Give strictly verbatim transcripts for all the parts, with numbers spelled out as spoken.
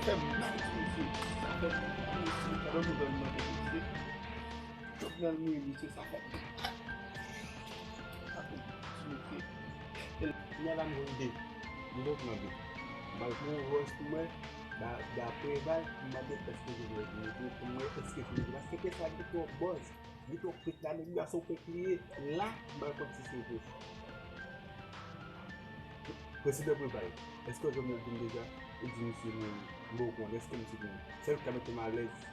Fè m mal ti mesye. Sa fè m mal mesye. Pandan nou wè m nan mesye. Jovenel Moïse mesye, sa fè m mal. Sa fè m mal ti mesye. E kounye a la m jwenn de. M pran de. M al pran yon vòs pou mwen. Da- Dapre Val, m mande èske Jovenel vini pou mwen, èske se vre. Paske sa gen twòp buzz. Li twòp fèk la, nèg la se yon fèk li ye. La, m pral konn si se vre. Prezidan Preval, èske w janm wè vin deja? Ou di misye mouri. M poko konn, èske misye mouri? Sèl ki ka mete m alèz.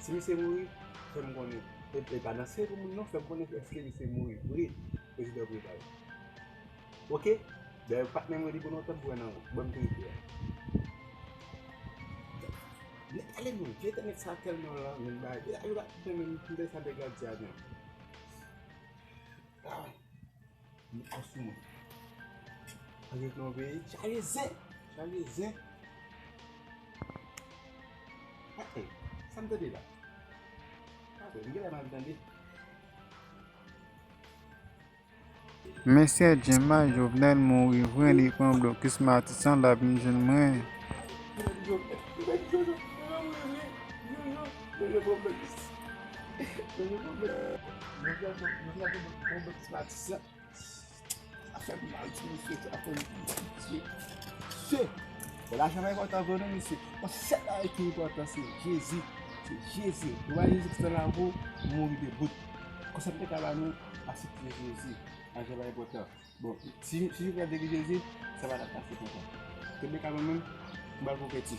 Si misye mouri, fè m konnen. E, e pa nan seri moun non, fè m konnen èske misye mouri vre, Prezidan Preval. Oke? Dayè, patnè mwen li pou lontan m pran nan ou. Ban m verite a. Nèg ale non, vye tèt nèg sa tèlman lan, men bagay. Yo pa fè menm tande sa nèg la di a menm. Ah, met kò sou mwen. Anrete non veye, chaje zen, chaje zen. Ah, eh, sa m tande la? Ah, m genlè mal tande. Mesye Jemma, Jovenel mouri vre, li pran blokis Matisan, l ap vin jwenn mwen. Sa fè m mal ti mesye, sa fè m mal ti mesye. Se, se, bon, lajan pa enpòtan vre non mesye. Bon, sèl bagay ki enpòtan se Jezi. Se Jezi. Nou bay Jezi Kris nan lavi w, ou mouri debout. Konsèy m te ka ba nou, aksepte Jezi. Lajan pa enpòtan. Bon, si, si Jezi pa te gen Jezi, sa pa t ap pase konsa. Kenbe kanmenm, m pral konvèti.